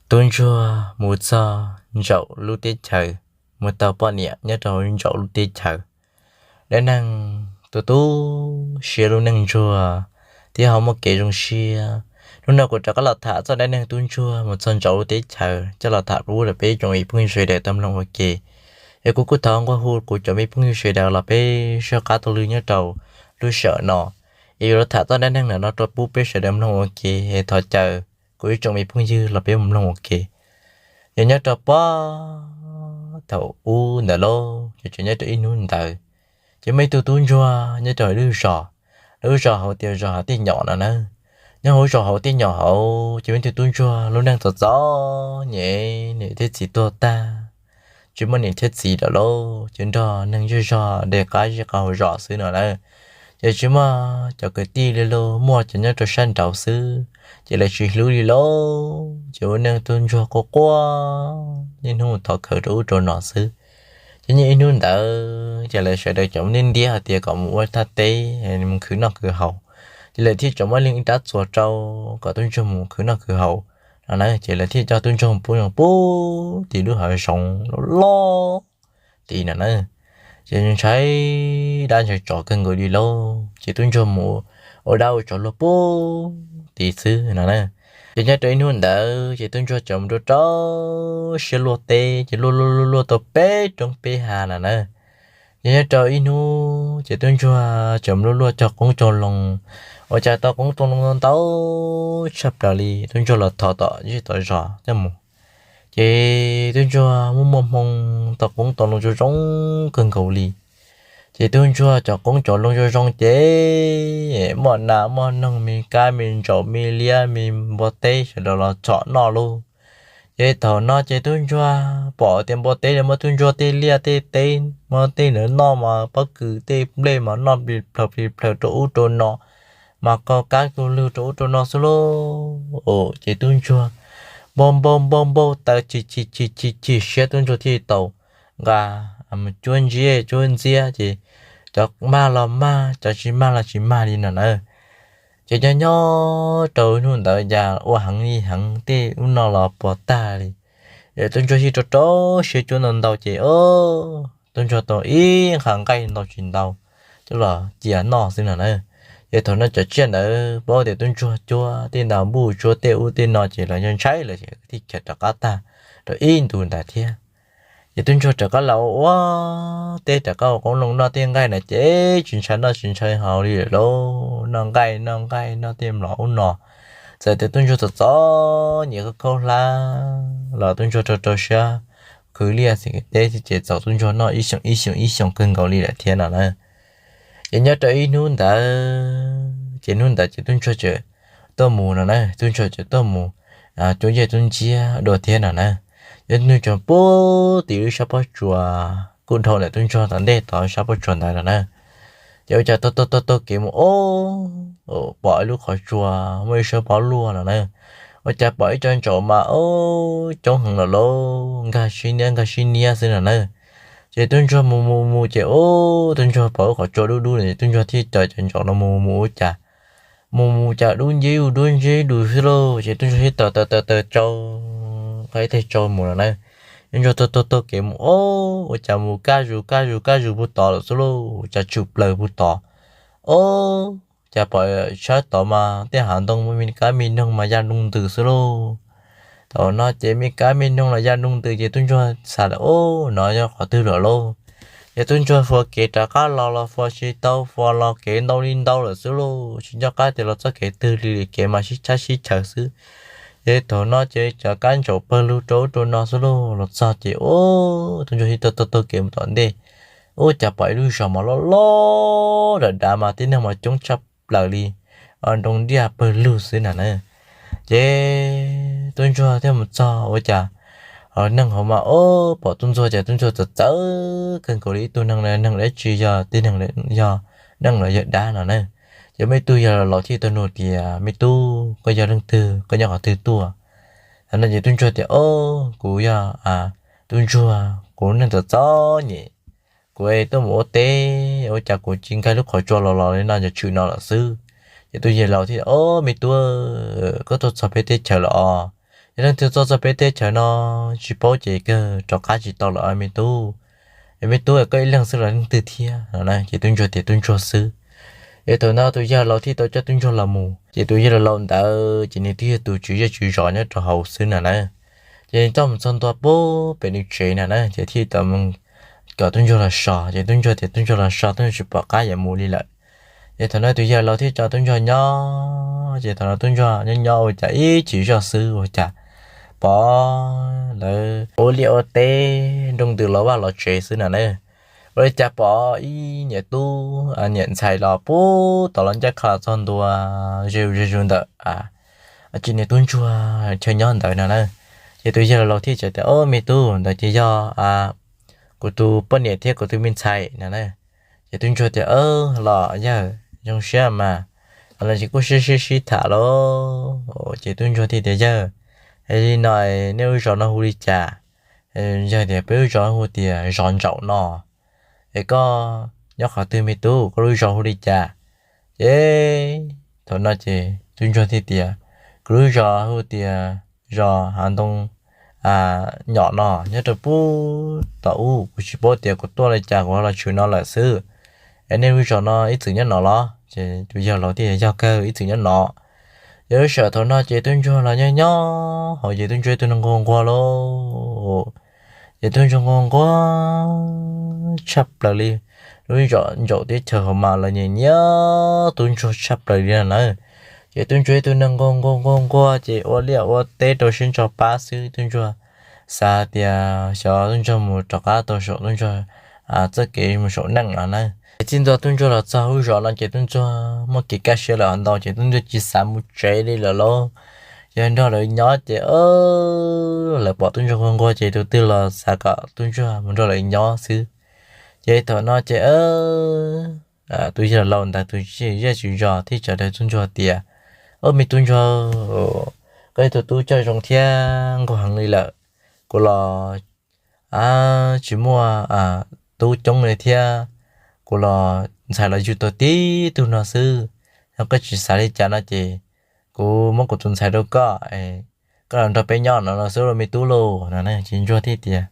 Tub ntsuag mus txog ntsaum lub teb chaws, mus tau poj niam nyob rau ntsaum lub teb chaws. Dab neeg tu tu siab, lub neej ntsuag thiab ho muaj kev zoo siab. Hnub no kuv rov qab los tham txog dab neeg tub ntsuag mus txog ntsaum lub teb chaws coj los tham rau peb tsoom me phooj ywg sawv daws tau mloog ua ke. Es kuv kuj thov nqua hu kuv cov me phooj ywg sawv daws los peb sib qab taug lw nyob rau lub sij hawm no, es yuav los tham txog dab neeg ntawm no rau pub peb sawv daws mloog ua ke. Es thov caw kuv ib tsoom me phooj ywg los peb mus mloog ua ke. Yog nyob rau puag thaum ub ntawd lauj, ces tseem nyob rau ib hnub ntawd, ces muaj ib tug tub ntsuag nyob rau lub zos, lub zos hauv tias zos hauv tej nyom no na. Nyob hauv zos hauv tej nyom hauv ces muaj ib tug tub ntsuag lub neej txom txom nyem, niam thiab txiv tuag tag, tsis muaj niam thiab txiv lawm lauj, ces nrog neeg zej zog de qab zej qab hauv zos xwb no na. Ces tsis muaj cov kwv tij li lauj, muaj cov nyob rau sab nraud xwb, ces lawv tsis hlub li lauj. Ces ua neej tub ntsuag quaj quaj niaj hnub thov khawv rau ub rau no xwb. Ces nyob ib hnub ntawd ces lawv sawv daws cov ntiab ntiab hais tias kom mus ua thaj teb mus khwv noj khwv haus, ces lawv thiaj tso muab leej ib rab txuas rau kom tub ntsuag mus khwv noj khwv haus no na. Ces lawv thiaj coj tub ntsuag mus pub zoo pub tim lub hav zoov loj loj tid no na. Ces ntshai dab ntshai tsov kawg nkaus li lauj, ces tub ntsuag mus ua dab ua tsov luag pub tid xwb no na. Ces nyob rau ib hnub ntawd ces tub ntsuag tseem mus rau rau siab luaj teb, ces luaj luaj luaj luaj tau peb roob peb hav no na. Ces nyob rau ib hnub ces tub ntsuag tseem mus luaj luaj cog qoob cog loo, ua cas tau qoob tau loo ntau tshaj plaws li. Tub ntsuag los thov tom zej tom zos coj mus, ces tub ntsuag muaj muaj hmoo tau qoob tau loo zoo zoo kawg nkaus li. Ces tub ntsuag cov qoob cov loo zoo zoo ces muaj nas muaj noog, me kab me ntsaum me liab me npua teb sawv daws los txhom noj lauj. Ces thaum no ces tub ntsuag pom tias npua teb los muab tub ntsuag tej liaj tej teb, muab tej ntawd noj mas pob kws tej nplej mas noj plis plhaws plis plhaws rau ub rau no, mas qaug kab qaug lwg rau ub rau no xwb lauj. Ces tub ntsuag npau npau npau npau taws chim chim chim chim chim siab, tub ntsuag thiaj li tau nqa mus cuab ntsib cuab ntxiab, ces cov mag los mag, cov tsis mag los tsis mag li no na. Ces nyob nyob rau hnub ntawd cas ua heev li heev, tej ub no los puas tag li. Ces tub ntsuag thiaj rau rau siab cuab ntau ntau ces tub ntsuag tau ib nqha nqaij ntau tsis ntau coj los cia noj xwb no na. Ces thaum no cov tsiaj ntawd paub tias tub ntsuag cuab tej nta npuj cuab tej ub tej no ces los yog ntshai lawm ces thiaj khiav rov qab tag rau ib ntus ntawd thiab. Ces tub ntsuag rov qab los ua ua teb, rov qab ua qoob loo noj tej nqaij na ces tsis ntshai noj tsis ntshai haus li lawm lauj. Noj nqaij noj nqaij noj tej mlom ub no, txawm tias tub ntsuag txom txom nyem khaub hlab los tub ntsuag rau rau siab khwv liaj xim teb thiab ces txaus tub ntsuag noj ib xyoos ib xyoos ib xyoos kawg nkaus li lawm thiab no na. Ces nyob rau ib hnub ntawd ces hnub ntawd ces tub ntsuag tseem tuaj mus no na, tub ntsuag tseem tuaj mus cuab ntsej cuab ntxiab dua thiab no na. Ces tub ntsuag pub tim lub sab pob tsuas kuj dhau ntawm tub ntsuag tom ntej tod sab pob tsuas ntawd no na. Ces ua cas taug taug taug kev mus ob pom ib lub qhov tsua muaj ib sab pob luaj no na. Ua cas pom ib co ntsaum mas ob coob heev lawm lauj, nkag sib niab nkag sib niab xwb no na. Ces tub ntsuag mus mus mus ces ob tub ntsuag pom lub qhov tsua dub dub no ces tub ntsuag thiaj caw cov ntsaum no mus mus ua cas mus mus cas dub nceb dub nceb dub xwb lauj. Ces tub ntsuag thiaj taws taws taws taws tsau, qhov ib teg tsau mus no na. Tub ntsuag taug taug taug kev mus ob ua cas mus kaj zus kaj zus kaj zus puag tod lawm xwb lauj, cas tshwm plaws puag tod. Ob cas pom sab tod mas tej hav ntoo muaj me kab me noog mas ya nroo ntws xwb lauj. Thaum no ces me kab me noog los ya nroo ntws ces tub ntsuag xav lawm ob no yog qhov twg lawm lauj. Ces tub ntsuag fuas kev rov qab los los fuas tsis tau, fuas los kev ntau li ntau lawm xwb lauj, tsis nco qab tias los txoj kev twg li, kev mas sib tshab sib chaws xwb. Ces thaum no ces cov kab ntsaum pawg lug rau ub rau no xwb lauj. Los txog ces ob tub ntsuag thiaj taug taug taug kev mus tom ntej, ub cas pom ib lub zos mas loj loj dav dav mas tib neeg mas coob tshaj plaws li, nroo ntiaj pawg lug xwb na na. Ces tub ntsuag thiaj mus txog ua cas neeg hauv mas ob pom tub ntsuag ces tub ntsuag txawv txawv kawg nkaus li, ib tug neeg, neeg dab tsi, yog tib neeg, yog neeg los yog dab no na. Ces muaj ib tug yog laus thiaj tau nug tias me tub, koj yog leej twg, koj nyob qhov twg tuaj? Thaum no ces tub ntsuag tias ob kuv yog tub ntsuag, kuv neej txom txom nyem, kuv tuaj mus ua teb ua cas kuv tsis nkag lub qhov tsua los los li no ces tshwm no lawm xwb. Ces tus yawg laus thiaj ob me tub, koj tuaj txog peb teb chaws lawm os, Yog leej twg tuaj txog peb teb chaws no tsis paub ces kawg rov qab tsis tau lawm me tub. Es me tub, koj ib leeg xwb los leej twg thiab no na? Ces tub ntsuag tias tub ntsuag xwb. Es thaum no tus yawg laus thiaj tau coj tub ntsuag los mus, ces tus yawg laus ntawd ces nws twb yog tus tswv zej tswv zos nyob rau hauv xwb na na. Ces coj mus txog ntua pub pem nws tsev na na, ces thiaj tau kom tub ntsuag los so, ces tub ntsuag tias tub ntsuag los so, tub ntsuag tsis pom qab yuav mus li lawm. Ces thaum no tus yawg laus thiaj tso tub ntsuag nyob, ces thaum no tub ntsuag nyob nyob ua cas ib tsam zoj xwb ua cas pom lawv ua liaj ua teb, nroo ntws los vaj los tsev xwb na na. Ua li cas pom ib niam tub niam ntxhais los pub tom los ncaj qha los txog ntua ze zus ze zus ntawm tsis niam tub ntsuag chaw nyob ntawd no na. Ces tus yawg laus thiaj teb tias, Au, me tub, ntawd ces yog kuv tus poj niam thiab kuv tus me ntxhais no na. Ces tub ntsuag tias, Los yawg, zoo siab mas. Los ces kuj sib sib sib tham lauj. Ces tub ntsuag thiaj tias, Yawg, es li no nej lub zos no hu li cas? Yawg tias, Peb lub zos hu tias zos ntsaum no. Es koj nyob qhov twg me tub, koj lub zos hu li cas? Ces thaum no ces tub ntsuag thiaj tias, Kuv lub zos hu tias zos hav ntoo nyom no, nyob rau pub tom ub, kuv tsis paub tias kuv tuaj li cas kuv ho los tshwm no lawm xwb. Es nej lub zos no ib txwm nyob no los? Ces tus yawg laus thiaj tias, Yog kawg, ib txwm nyob no. Ces lub sij hawm thaum no ces tub ntsuag los nyob nyob hauv ces tub ntsuag ib tug neeg nquag nquag lauj. Ces tub ntsuag nquag nquag tshaj plaws li. Lub zos ntsaum teb chaws hauv mas lawv nyiam nyiam tub ntsuag tshaj plaws li no na. Ces tub ntsuag ib tug neeg nquag nquag nquag nquag ces ua liaj ua teb rau siab ntso pab xwb. Tub ntsuag xav tias xyov tub ntsuag mus rov qab tau saum tub ntsuag txoj kev mus saum neej no na. Ces txij ntxov tub ntsuag los txog lub zos no ces tub ntsuag muaj kev kaj siab lawm hov ntau ces tub ntsuag tsis xav mus tsev li lawm lauj. Yog nrog lawv nyob ces lawv pom tub ntsuag nquag nquag ces tus twg los xav kom tub ntsuag mus nrog lawv nyob xwb. Ces thaum no ces tus yawg laus ntawd tus zej tus zos thiaj tsa rau tub ntsuag tias, Au, me tub ntsuag, koj ib tug tub coj zoo thiab nquag heev li lawm. Kuv los tsis muaj tub coob li thiab, kuv los ntxhais los yug tau tib tug no xwb. Yog koj tsis xav li cas no ces kuv muab kuv tus ntxhais rau koj, koj los nrog peb nyob no no xwb los me tub lauj no. Ces ntsuag thiaj tias,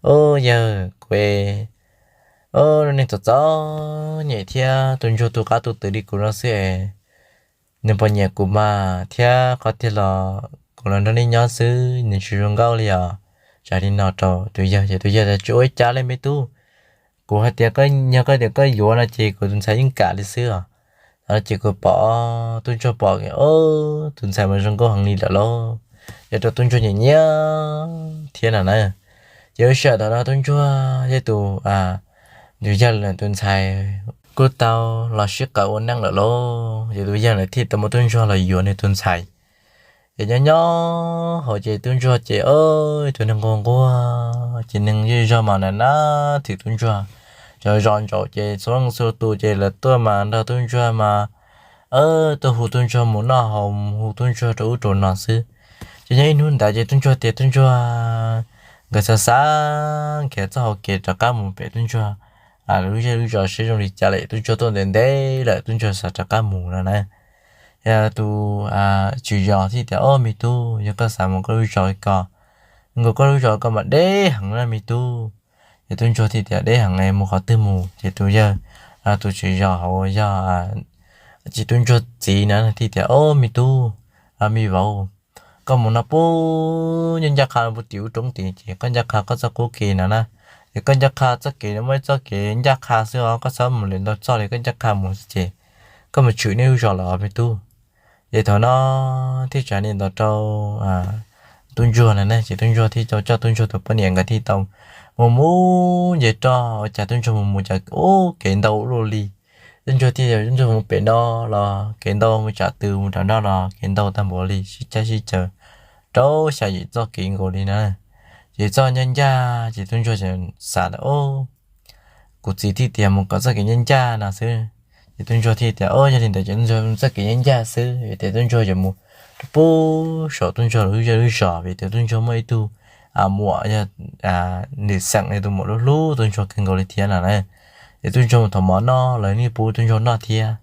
Au, yawg, kuv lub neej txom txom nyem thiab tus ntsuag tu qab tu twm li kuv no xwb es nws puas nyiam kuv mas thiab qhov tiag los kuv los nrog nej nyob xwb nws tsis zoo nkauj li os. Tsam li no rau tus yawg ces tus yawg tias, Tsis ua li cas li me tub. Kuv hais tias, yog koj tias koj yuav no ces kuv tus ntxhais yeej kam li xwb os. Ces kuv pom, tub ntsuag pom, tus ntxhais mas zoo nkauj heev li lawm lauj. Yog rau tub ntsuag nyiam nyiam thiab no na. Ces lub sij hawm thaum no tub ntsuag thiab tus, tus yawg tus ntxhais kuj tau los sib qawm ua neej lawm lauj. Ces tus yawg ntawd thiaj tau muab tub ntsuag los yuav nws tus ntxhais. Ces nyob nyob hauv ces tub ntsuag ces ib tug neeg nquag nquag ces neeg zej zog mas na na, thwm tub ntsuag. Cov zos ntsaum ces txhua leej txhua tus ces lawv tuaj mas nrog tub ntsuag mas tuaj hu tub ntsuag mus noj haus, hu tub ntsuag rau ub rau no xwb. Ces nyob ib hnub ntawd ces tub ntsuag tias tub ntsuag, nkawd xav xav nrhiav txoj hau kev rov qab mus pem tub ntsuag lub zej lub zos seb zoo li cas lawm, tub ntsuag tuaj ntev ntev lawm tub ntsuag xav rov qab mus no na. Yog tus tswv zos thiaj tias, Au, me tub, yog koj xav mus koj lub zos ko, nkaus koj lub zos ko mas deb heev na me tub. Ces tub ntsuag thiaj tias, Deb heev es mus qhov twg mus? Ces tus yawg, tus tswv zos hauv yog tsis tub ntsuag txiv na thiaj tias, Au, me tub, me vauv, koj mus no pub nyob ncaj qha pub tim ub roob tid ces koj ncaj qha koj txoj qub kev no na. Ces koj ncaj qha txoj kev no muaj ib txoj kev ncaj qha xwb os, koj txhob mus lawm ntau txoj li, koj ncaj qha mus xwb ces koj mus tshwm nej lub zos lawm os me tub. Ces thaum no thiaj tsa li ntawd rau tub ntsuag no na, ces tub ntsuag thiaj tau coj tub ntsuag tus poj niam nkawd thiaj tau mus mus nce roj, ua cas tub ntsuag mus mus cas ub kev ntau luaj li. Tub ntsuag thiaj tub ntsuag mus pem no los kev ntau, mus tsam twg mus rau no los kev ntau tag npaum li, sib cav sib caw rau xya yim txoj kev nkaus li na. Ces txoj ncaj ncaj ces tub ntsuag xav tias, Kuv txiv thiaj tias mus kom txoj kev ncaj ncaj no xwb. Ces tub ntsuag thiaj tias, Au, yog li ntawd ces tub ntsuag mus txoj kev ncaj ncaj xwb. Vim tias tub ntsuag yuav mus rau pub saum tub ntsuag lub zej lub zos, vim tias tub ntsuag muaj ib tug muam yog nws xeem, yog tus muam hlub hlub tub ntsuag kawg nkaus li thiab no na. Ces tub ntsuag mus thov mov noj los yeej pub tub ntsuag noj thiab.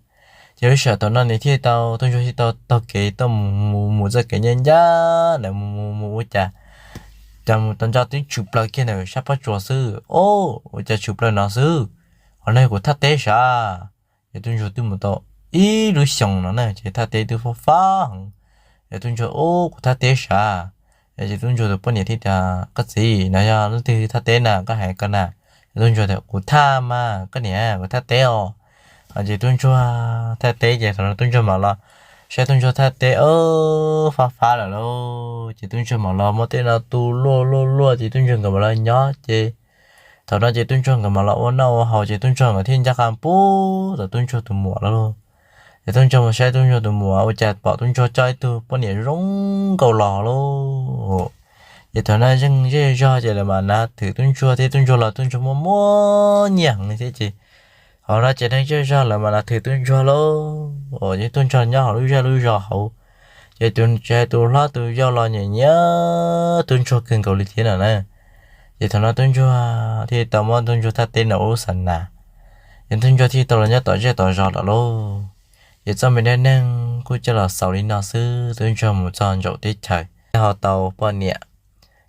Ces lub sij hawm thaum no nws thiaj tau, tub ntsuag thiaj tau taug kev tuaj mus mus txoj kev ncaj ncaj ntawd mus mus mus ua cas, cas mus tau nco twb tshwm plaws kiag ntawm sab pob tsuas xwb. Ob, ua cas tshwm plaws no xwb? Qhov no kuv thaj teb sav. Ces tub ntsuag twb mus tau ib lub xyoos no na ces thaj teb twb fab fab heev. Ces tub ntsuag, Ob, kuv thaj teb sav. Ces tub ntsuag tus poj niam thiaj tias, Koj txiv, no yog leej twg thaj teb na, koj hais ko na? Ces tub ntsuag tias, Kuv thaj mas, koj niam, kuv thaj teb os. Ces tub ntsuag thaj teb ces thaum no tub ntsuag mam los saib tub ntsuag thaj teb, ob, fab fab lawm lauj. Ces tub ntsuag mam los muab tej no tu luaj luaj luaj ces tub ntsuag nkawd mam los nyob ces thaum no ces tub ntsuag nkawd mam los ua noj ua haus ces tub ntsuag nkawd thiaj ncaj qha pub tau tub ntsuag tus muam los lauj. Ces tub ntsuag mus saib tub ntsuag tus muam ua cas pom tub ntsuag coj ib tug poj niam zoo nkauj los lauj. Ces thaum no zeej zej zog ces lawv mam nav thwm tub ntsuag thiab tub ntsuag los tub ntsuag muaj muaj nyiaj heev li thiab ces, hos no ces neeg zej zog lawv mam nav thwm tub ntsuag lauj. Ces tub ntsuag nyob hauv lub zej lub zos hauv, ces tus hlob tus yau los nyiam nyiam tub ntsuag kawg nkaus li thiab no na. Ces thaum no tub ntsuag thiaj tau muab tub ntsuag thaj teb no ua lub xa nas, ces tub ntsuag thiaj tau los nyob tom zej tom zos lawm lauj. Ces txoj me dab neeg kuj coj los xaus li no xwb, tub ntsuag mus txog ntsaum teb chaws ho tau poj niam.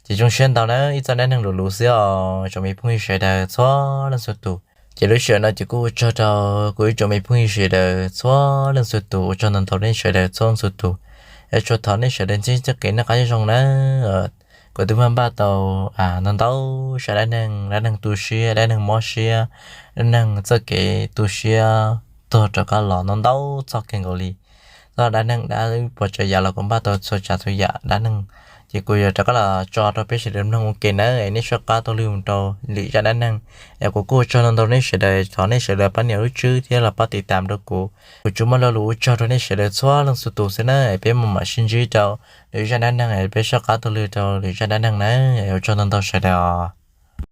Ces zoo siab ntau na, ib txoj dab neeg luv luv xwb os tsoom me phooj ywg sawv daws txhua leej txhua tus. Ces lub sij hawm no ces kuj ua tsaug rau kuv ib tsoom me phooj ywg sawv daws txhua leej txhua tus, ua tsaug ntau ntau nej sawv daws txhua leej txhua tus. Es tsuas thov nej sawv daws ntsib txoj kev noj qab nyob zoo na. Kuv twb muab npaj tau ntau ntau zaj dab neeg, dab neeg tu siab, dab neeg mob siab, dab neeg txoj kev tu siab tuag rov qab los ntau ntau txoj kawg nkaus li. Txoj dab neeg dab puas tsav yam los kuv npaj tau txhua tsav txhua yam dab neeg, ces kuv yuav rov qab los tso rau peb sawv daws mloog ua ke nawb. Es nej soj qab taug lw rau lwm zaj dab neeg. Es kuv kuj ua tsaug ntau ntau nej sawv daws, thov nej sawv daws pab nias lub tswb thiab los pab tiv tam rau kuv. Kuv tsuas muaj lo lus ua tsaug rau nej sawv daws txhua leej txhua tus xwb na, es peb mam mam sib ntsib rau lwm zaj dab neeg, es peb soj qab taug lw rau lwm zaj dab neeg na. Es ua tsaug ntau ntau sawv daws os.